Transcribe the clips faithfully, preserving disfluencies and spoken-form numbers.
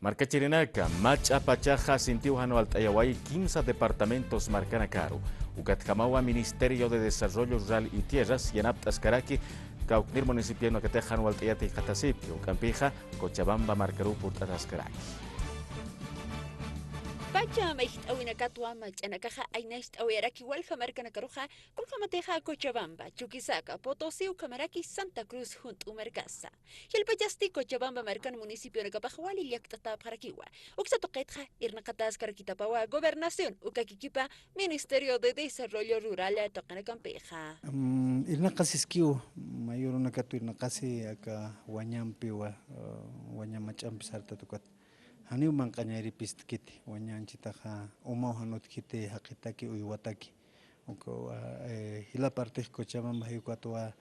Markachirinaka, mach'a pachaxa sintiw jan walt'ayaway kimsa departamentos markanakaru. Ukatjamawa Ministerio de Desarrollo Rural y Tierras yanapt'askaraki, kawknir municipionakatix jan walt'ayat jikxatasipki, uk'ampixa Cochabamba markaruw purt'ataskaraki. Pacha mayjt'äwinakatwa mach'anakaxa aynacht'awayaraki walja markanakaruxa, kunjamatixa Cochabamba, Chuquisaca, Potosí, ukhamaraki Santa Cruz junt'u markasa. Jilpachasti Cochabamba markan municipionakapax wali llakt'atäpxarakiwa. Uksa tuqitxa irnaqataskarakitapawa Gobernación, uka kikipa Ministerio de Desarrollo Rural tuqinakampixa. Mm, irnaqasiskiw, mayor unakatu irnaqasi aka wañampiwa, uh, waña mach'ampi sartat ukat. Janiw manq'añayri pistkiti, waña anchitaxa umaw jan utjkiti jaqitaki, uywataki. Ukawa, eh, jila partix Cochabamba jay ukatwa.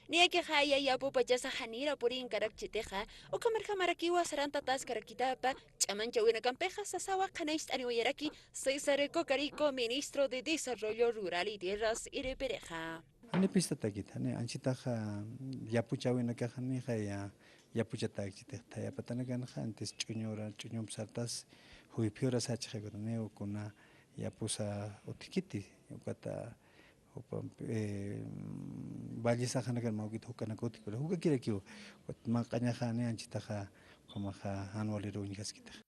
Niyakixa aya yapu pachasa janira purinkarakchitixa, ukhamarjamarakiwa sarantataskarakitapa, ch'amanchawinakampixa sasawa qhanañcht'aniwayaraki César Cocarico, Ministro de Desarrollo Rural y Tierras irpirixa. Jani pistatakit, jani anchitaxa yapuchäwinakaxa nixa ya, yapuchatäkchitix thaya patanakanxa, antes ch'uñura, ch'uñump sartas, juyphi ura sachxakutaniw kuna yapusa utjkiti, ukata, jupa, eh, vallesaxanakan mä ukit juk'anak utjkura, juk'akirakiw, ukat manq'añaxa ni anchitaxa, ukhamaxa jan waliru uñjaskitix.